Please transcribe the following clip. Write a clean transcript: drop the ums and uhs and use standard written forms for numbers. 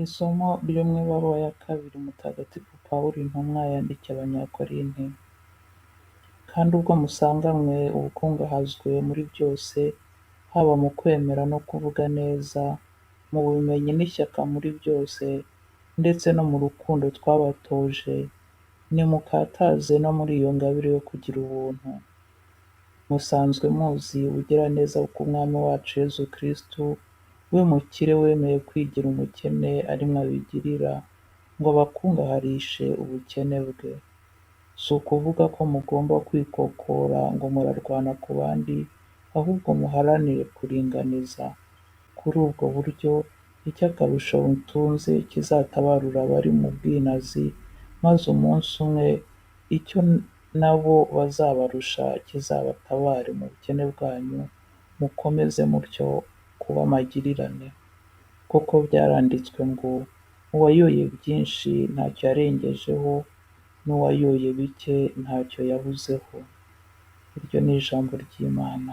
Isomo ryo mu ibaruwa ya kabiri Mutagatifu Pawulo intumwa yandikiye Abanyakorinti. Kandi ubwo musanganywe ubukungahazwe muri byose, haba mu kwemera no kuvuga neza, mu bumenyi n'ishyaka muri byose, ndetse no mu rukundo twabatoje, nimukataze no muri iyo ngabire yo kugira ubuntu. Musanzwe muzi ubugiraneza bw'Umwami wacu Yezu Kristu, we mukire wemeye kwigira umukene ari mwe abigirira, ngo abakungaharishe ubukene bwe. Si ukuvuga ko mugomba kwikokora ngo murarwana ku bandi, ahubwo muharanire kuringaniza. Kuri ubwo buryo, icy'akarusho mutunze kizatabarure abari mu bwinazi, maze umunsi umwe icyo na bo bazabarusha kizabatabare mu bukene bwanyu, mukomeze mutyo kuba magirirane. Koko byaranditswe ngo «Uwayoye byinshi ntacyo yarengejeho, n'uwayoye bike ntacyo yabuzeho». Iryo ni ijambo ry'Imana.